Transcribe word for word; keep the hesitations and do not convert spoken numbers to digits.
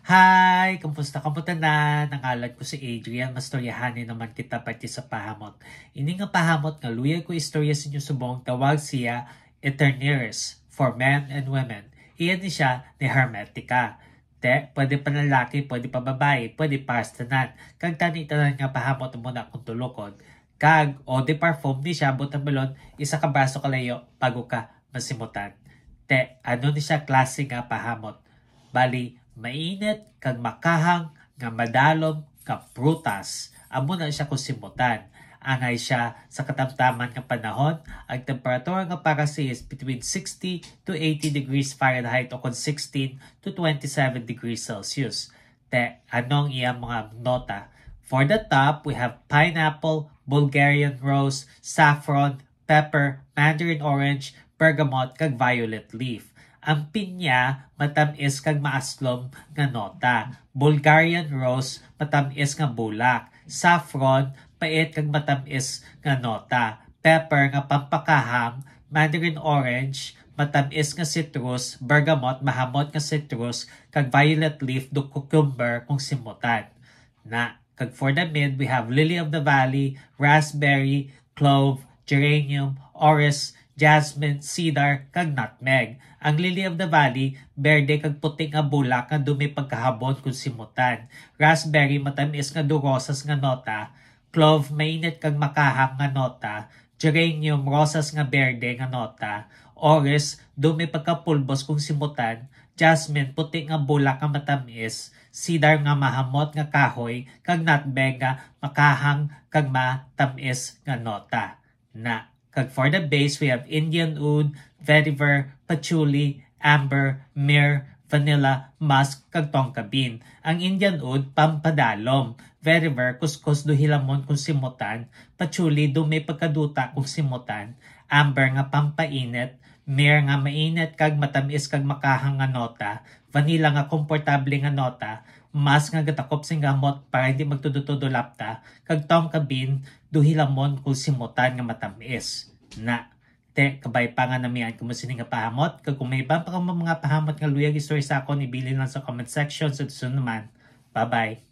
Hi! Kumusta kamo tanan? Ang ngalan ko si Adrian. Mastoryahanay naman kita parte sa pahamot. Ini nga pahamot nga luyag ko istorya sa inyo subong, tawag siya Eterneres for men and women. Iya ni siya ni Hermetica. Te, pwede pa lalaki, pwede pa babayi, pwede para sa tanan. Kag tani tanan nga pahamot mo na kung tulukon. Kag eau de parfum ni siya, butang balon, isa ka braso kalayo, bago ka masimutan. Te, ano ni siya klase nga pahamot? Bali, mainit kag makahang nga madalom nga prutas. Amo na siya kung simutan. Angay siya sa katamtaman nga panahon, ang temperatura nga para siya is between sixty to eighty degrees Fahrenheit o kon sixteen to twenty-seven degrees Celsius. Te, ano ang iyang mga nota? For the top, we have pineapple, Bulgarian rose, saffron, pepper, mandarin orange, bergamot, kag violet leaf. Ang pinya, matamis kag maaslom nga nota. Bulgarian rose, matamis nga bulak. Saffron, pait kag matamis nga nota. Pepper nga pampakahang, mandarin orange, matamis nga citrus, bergamot, mahamot nga citrus, kag violet leaf do cucumber kung simutan. Na, kag for the mid, we have lily of the valley, raspberry, clove, geranium, orris, jasmine, cedar, kag nutmeg. Ang lily of the valley, berde kag puti nga bulak nga dumay pagkahabon kung simutan. Raspberry, matamis nga do rosas nga nota. Clove, mainit kag makahang nga nota. Geranium, rosas nga berde nga nota. Orris, dumay pagkapulbos kung simutan. Jasmine, puti nga bulak nga matamis. Cedar nga mahamot nga kahoy, kag nutmeg nga makahang kag matamis nga nota. Na, kag for the base, we have Indian oud, vetiver, patchouli, amber, myrrh, vanilla, musk, kag tonka bean. Ang Indian oud, pampadalom. Vetiver, kuskus do hilamon kung simutan. Patchouli, dumay pagkaduta kung simutan. Amber nga pampainit. Myrrh nga mainit kag matamis kag makahang nga nota. Vanilla nga komportable nga nota. Musk nga gatakop sing gamot para hindi magtudo-tudo lapta. Kag tonka bean, do hilamon kung simutan nga matamis. Na, te, kabay pa nga namian kamo sini nga pahamot. Kag kung may iban pa kamo mga pahamot nga luyag istorya sa akon, ibilin lang sa comment section. Sa susunod naman. Bye-bye.